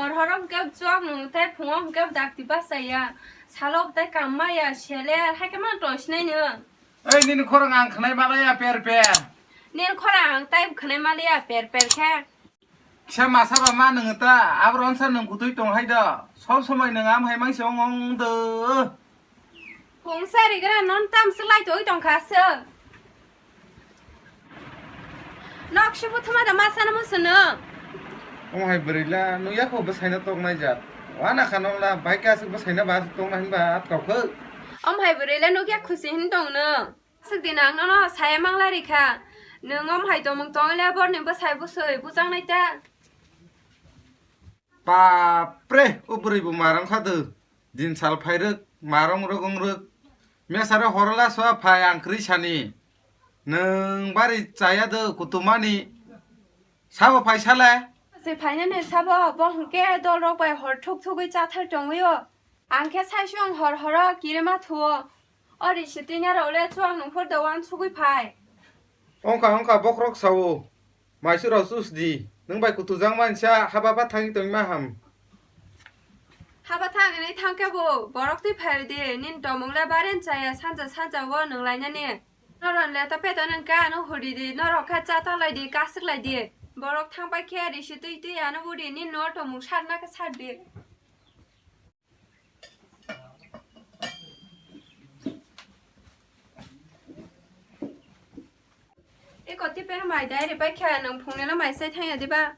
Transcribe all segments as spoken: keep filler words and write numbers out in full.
Hor horo hwnkhe chuak nung tei phungo hwnkhe dakti bachaya. Salo tei kam maya seler, hai khe man tong sinai nung. Ei, nini khorang ang khnai malaya per per. Nini khorang ang tei khnai malaya per per khe. Kisa masa ba ma nung ta, abro onsa nung kutui tong hai da. Sob somoi nung am hai mangsi ong ong do. Phung sari gra non tam swlai toi tong kha se. Nok sibu thuma da masa na musu nung. Ong hai bwrwi la, nung ya kho bwsai na tok nai jat. Wana kha nong la, bai ka aswk bwsai na ba aswk tong na hin ba at kau kho. Om hai bwrwi la nuk ya khusi hin tong nung. Aswk din ang nono saya mangla rikha. Nwng om hai tongmung tongwile borni bwsai bwswi bujang nai ta. Bapre, o bwrwi bo marang kha do. Din sal phai rwk, marong rwk wng rwk. Mesaro horola soa phai ang kwrwi sani. Nwng bari chaya do kutumani. Sabo phai sale? Se phainani sabo, bo hwnkhe dolrok bai hor thuk thugwi chathar tongwi o. Ang khe saisung hor horo kirima thuo. O risi twinya rok le chuak nungphur do uansugwi phai. Ongkha ongkha bokhorok sao. Maisuk rok chus di. Nwng bai kutu jang mansa haba ba thangwi tongma ham. Haba thang hinwi thang khe bo borok twi phai di. Nini tomung le baren chaya sanja sanja o nwng lainani. Noron le ta peto nwng ka ano huri di. Norok kha cha ta lai di, kasik lai di. Borok thang pai khe risi twi twi ano budi nini no tomung sar na khe sar di. Eko tipeno mai dai ripai kha nwng phungneno mai sai thangya diba?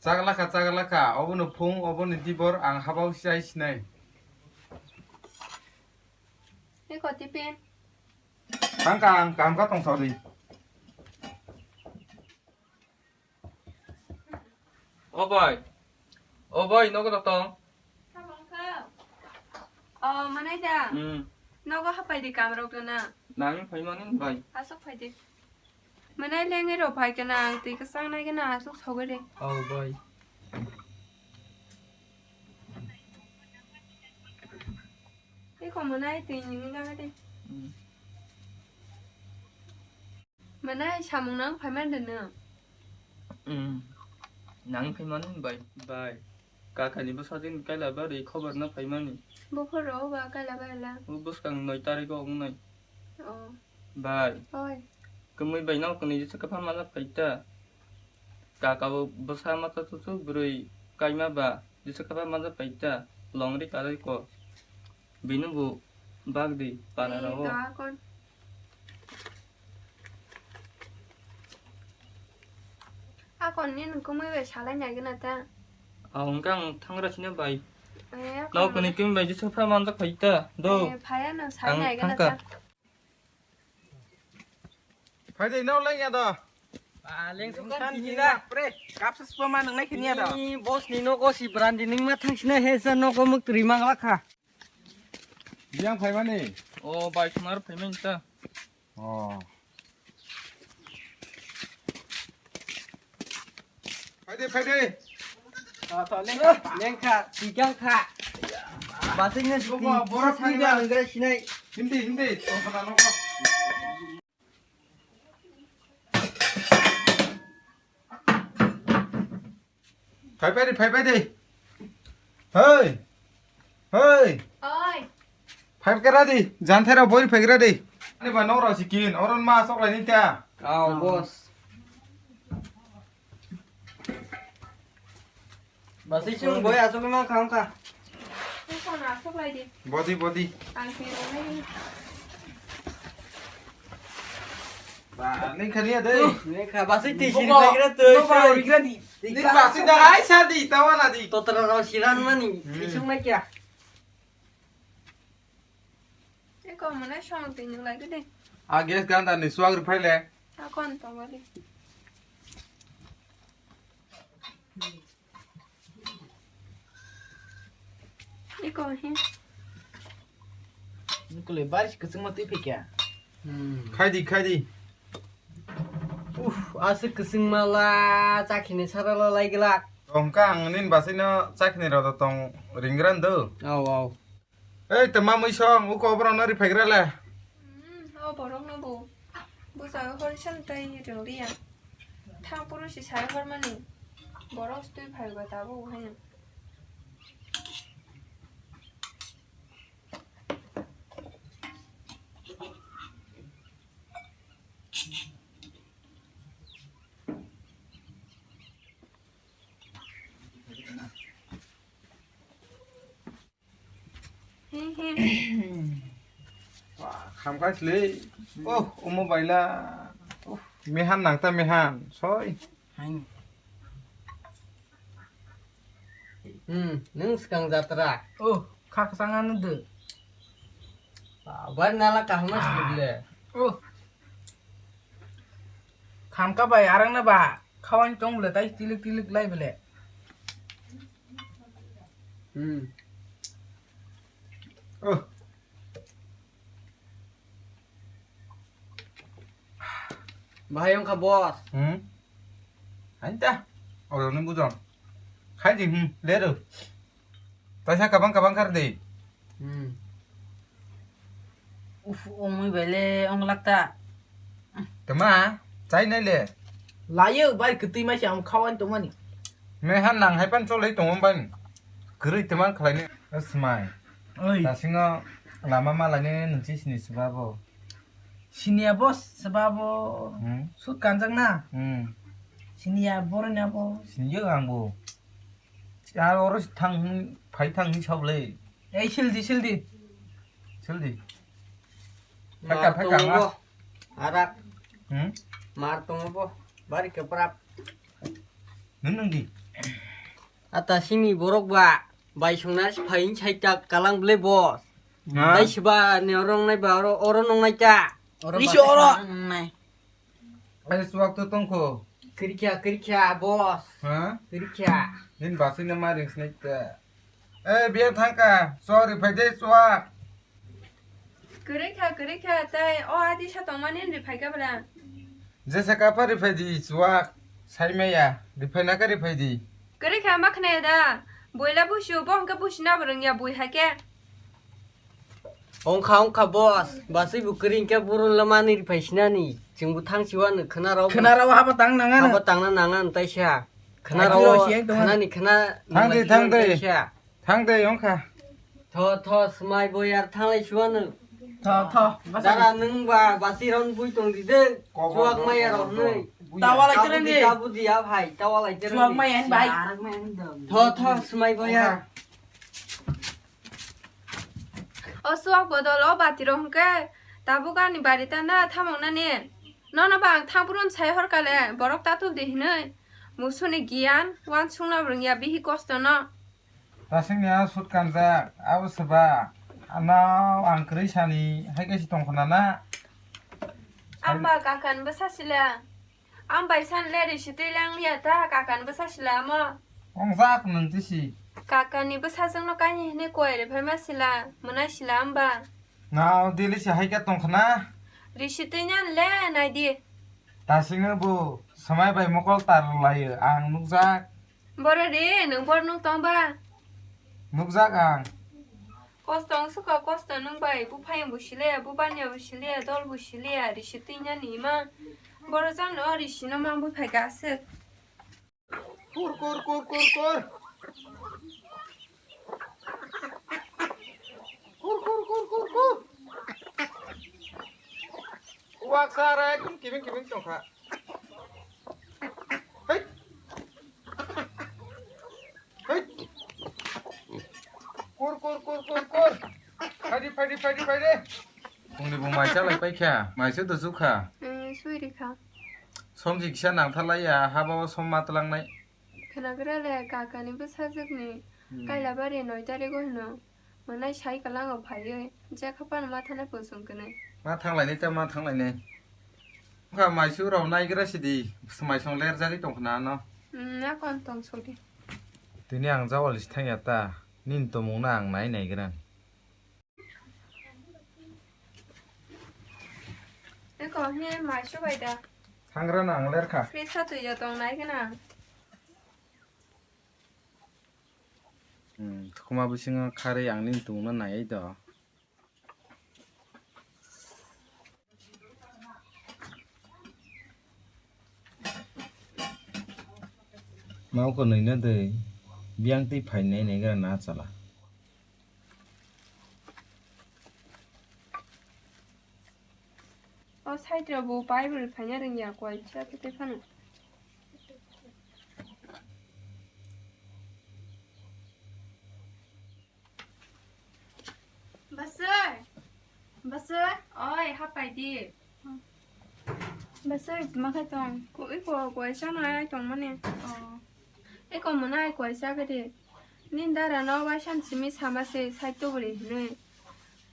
Chaglakha, chaglakha, obono phung, obono dibor, ang habao sai sinai. Eko tipen. Thangkha ang, kaham kha tong saudi. O bai. O bai, nogo da tong? Samang kha. O, manai da. Hmm. Nogo hapai di kamrok da na. Nang phai mani bai. Asok phai di. Manai lengwi ro phai kana, ang twi kwchang nai kana, asok sogwi de. O bai. Eko manai twi nini nang de. Hmm. Manai samung nang phai man de nang. Hmm. Nang phai mani bai. Bai. Kakani bwsajwkni kaila bari khobor no phaimani. Buphuru ba kaila baila. O bwskang noi tariko wngnai. O. Bai. Oi. Kwmwi bai no kwnwi jesa kwpha mana phaita. Kaka bo bwsa mata chuchuk bwrwi kaima ba jesa kwpha mana phaita. Longri tariko. Bini bo bagdi para Ni rao. Ka kon. Akon ni nung kumui bai salai nai gana ta. Ah, hwnkhe ang thangra sina bai. Eh, akon. Nao kani kimi bai jesa phai manjak phai ta. Do. Eh, phaya no sai nai gana ta. Phai de nao lai ya do. Ba leng sung kan kini da. Pre, kap sa spa ma nang nai kini ya do. Ni boss ni nogo si brandi ning ma thang sina he sa nogo muk tri mang lakha. Biyang phaimani? O, bai, khumar phaimani ta. O. Phaide, phaide. O, to, lengkha, lengkha, tikang kha. Basing na siti, borok sini na nanggra sinai. Hindi, hindi, tongkhana nokho. Phai pai di, phai pai di. Hei. Hei. Oi. Phai kera di. Janthai rok boi phai kera di. Ani ba nok rok sikin. Oron ma sok lai ni ta. Au, boss. Basai chung boi asok ma kham kha. Tei kono asok lai di. Body, body. Ang khe rwnai. Ba, neng khani ya dei. Neng kha basai tei sini phai gra tei. Neng basai da ai sa di, tawa na di. Totra rok siran mani, hmm, isung na kya? Eko mane song tini lagi de. A gas ganda ni suag ri phaile. A kon to wali. Eko he. Nukule baris kuchung ma twi phikya. Hmm. Khai di, khai di. Uf, aswk kwchwng mala, chakhini sara lalai glak. Tongkha ang nini basino chakhini rok tong ringran do. Au, au. Ei, tama mui song, uko oborok no riphaigra le. Hmm, o borok no bo. Bwsai hor san tai ringriya. Thang puru si sai hor mani. Borok stui phai ba tabo haino. Khamkha sle. Oh, omo baila. Oh, mehan nangta mehan. Soi. Hain. Hmm, nung swkang jatra. Oh, kha kwchang ano de. Bar nala kahma sile. Oh. Khamka bai arang na ba. Khawan tong bele tai tilik tilik lai bele. Hmm. Oh. Bahai wngkha boss. Hmm. Hain ta. Oro ni bujong. Khai di, hmm, le ro. Taisa kabang kabang kar di. Hmm. Uf, ongwi bele onglak ta. Tama, chai nai le. Layo bai kwtwi mai se ang khawan tongmani. Mehan nang hai pan cholai tongo ban. Kwrwi teman khlai ni. Smai. Oi. Tasingo lama malani nungsi sini sibabo. Siniya boss sibabo. Hmm. Sut kanjak na. Hmm. Siniya boroni abo. Siniyo angbo. Ar oro thang, phai thang ni sable. Ei sildi, sildi. Sildi. Phai ka, phai ka, ma. Arak. Hmm? Mar tongo bo. Bari keprak. Nung nung di. Ata simi borok ba. Bai songna si phai sai ta kalang ble boss. Ha? Tai siba ni oro nai ba oro, oro nong nai ta. Oro. Ai suwak to tongkho. Kirikya, kirikya, boss. Ha? Kirikya. Din basui na ma ring snai ta. Eh, biya thangka. Sorry, phai de suwak. Kirikya, kirikya, tai o adi sa tongmani ri phai ka bla. Jesa ka pha ri phai di suwak. Sai maya, ri phai na ka ri phai di. Kirikya ma khna da. Boila busu, bo hangka busu na bo rung ya bui hai ke. Ongkha, ongkha, boss. Basui bo kwrwi hwnkhe boro lamani riphaisnani. Chwngbo thang siwano khwnarok. Khwnarok habo tang nangano. Habo tangna nangano taisa. Khwnarok Aitiro siyang tongo. Khwnani khwna. Thang de, thang de. Taisa. Thang de, ongkha. Tho, tho, swmai boyar thanglai siwano. Tho, tho. Dara nwng ba basi ron bui tong di de. Chuak maya rok nwi. Tawalai tirani. Tabu di, tabu di, ya bhai, tawalai tirani. Chuak maya ni bhai. Tho, tho, swmai boyar. O suak bodol o bati rok hwnkhe tabuk ani bari ta na thamok nani. Nono ba ang thangphuru sai hor kale borok tatul di hinwi. Musuni giyan wansukna bo rwngya bihi kosto no. Tasingni a sut kanjak abo se ba. Ano ang kwrwi sani hai khe si tong khna na. Ang ba kakan bwsa sila. Ang bai san le risi twi lang liya ta, kakan bwsa sila mo. Ongjak nwng tisi. Kakani bwsajwkno kaini hwnwi koi rwphai ma sila, mwnai sila wng ba? Nao daily se hai khe tong khna. Risi twi nyan le nai di. Tasingno bo swmai bai mokol tar laio ang nukjak. Boro re, nwng bor nuk tong ba? Nukjak ang. Kosto wng swkha, kosto nwng bai, buphayung bo siliya, bubaniya bo siliya, dol bo siliya, risi twi nani ima. Boro jang no risi no mang buphai ga aswk. Kur, kur, kur, kur, kur. Kur, kur, kur, kur, kur. Uwak sara ekdom kibing kibing tongkha. Hei. Hei. Kur, kur, kur, kur, kur. Phaidi, phaidi, phaidi, phaidi. Phungni bo mai chalai paikha, mai se dusuk kha. Eh, sui rikha. Somji kisa nangtharlaiya, haba o som ma twlangnai. Khwnagra le kakani bwsajwkni Hmm. Kailabari noi tariko hwno. Mwnai sai kwlango phaiwi, jekha phano ma thana pungsong kwnwi. Ma thanglainai ta, ma thanglainai. Wngkha maisu rok naigra sidi, swmai song lerjagwi tongkhna ano. Hmm, na kon tong sodi. Tini ang jawal si thangya ta, nini tongmungno ang nai naigra. Eko hwnwi mai subai da. Thangrano ang lerkha. Kisa twi ya tong nai gana. Hmm, thukuma bisingo kharwi ang nini tongno naiwi do. Mao kwnwi no dei, biyang twi phainai naigra na chala. O side Rabo Bible phaina rwngya, kuaisa khe tei phano. Basai. Basai. Oi, hapai di. Basai, ma khai tong? Ko, iko, kuaisa no ai tongmani. Oh. Iko mwnai kuaisa khe di. Nini dara no waisa simi sama se sai tubuli hinui.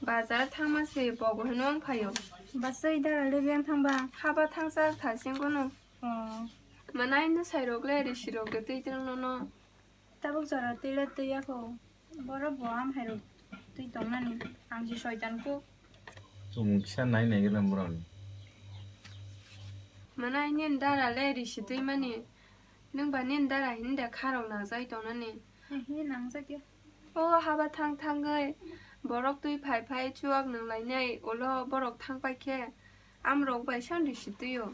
Bazar thangma se bogo hinui wng phaio. Basai dara le beng thangba. Haba thangsa thasing kono. Oh. Mwnai no sai rok le risi rok de twi twrwng no no. Tabuk jora twi le twi ya kho. Borok bo am hai rok twi tong nani. Ang si soitan kuk. Chumung kisa nai nai gana borok ni. Mwnai nini dara le risi twi mani. Nwng ba nini dara hinda kharok nangjai tongnani. He, he, nangjak ya. O haba thang thangwi borok twi phai phai chuak nwng lainai ulo borok thang pai khe amrok bai san risi twi o.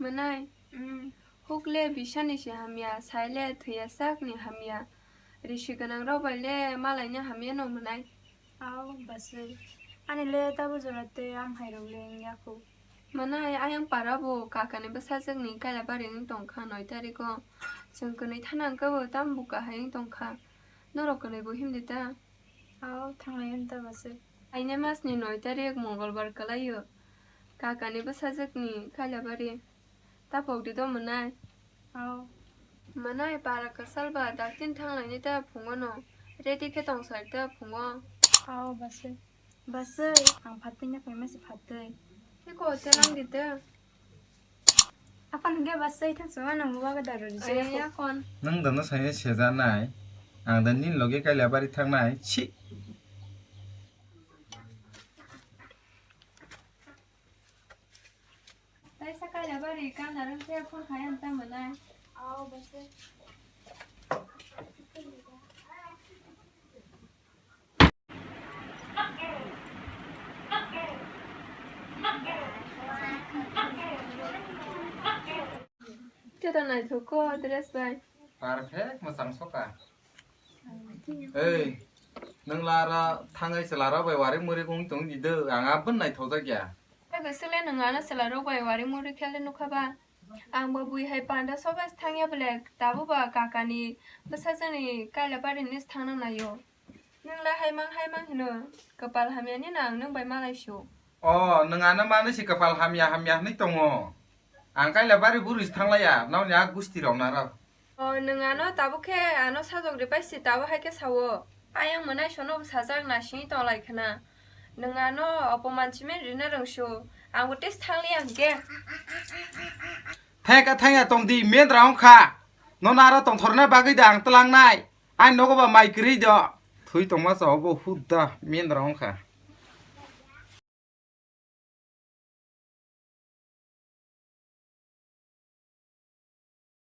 Mwnai, mm, huk le bisani se hamya, sai le thwiya sak ni hamya. Risi gwnang rok bai le malai ni hamya no mwnai. Au, basai. Ani le tabo jora tei am hai rok le wng ya kho. Mwnai ayang para bo kaka ni bwsajwk ni kaila bari wng tong kha noi tarik o. Chwng kwnwi thana hwnkhe bo tamo buka hai wng tong kha. Norok kwnwi bo himdi ta? Au, thanglai wng ta basai. Aine mas ni noi tarik mongolbar kwlai o. Kaka ni bwsajwk ni kaila bari. Tapok di do mwnai. Au. Mwnai para kwchal ba daktin thanglaini ta phungo no. Ready khe tong sari ta phungo. Au, basai. Basai, ang phatwi na phaima se phatwi. Eko telang di ta. Apan hingke basai thang sama nang buwa ga daro di se. Ai, akon. Nang dano sai seja nai. Ang dan nin loge kaila bari thang nai. Chi. Tei sa kaila bari kana rwng khe phone khai ang tamo nai. Au, bwswk. Khe ta naithok kho dress bai. Perfect, mwchang soka. Ei, nwng lara thangwi chwla rok bai wari muri wng tong di do, ang aboni naithokjak ya. Abo swle nwng ano chwla rok bai wari muri khe le nukha ba. Ang bo bui hai panda soba thangya bole, tabuk ba kaka ni bwsajwk ni kaila bari ni thangna naio. Nwng le hai mang hai mang hino, kwpal hamya ni no ang nwng bai malai su. O, nwng ano mano se kwpal hamya hamya hinwi tongo. Ang kaila bari buri se thanglaiya, nokni a gusti rok naro. O, nwng ano tabuk khe ano sajok ripai se tabuk hai khe sao. Ayang mwnai sono sajak nasingwi tonglai khna. Nwng ano opoman simi rina rwngsu. Ang bo test thangliya hwnkhe. Theka theka tong di, men rang kha. Nono aro tongthorna bagwi da ang tlangnai. Ai nogo ba mai kwrwi do. Thui tongma sa obo hut da, men rang kha.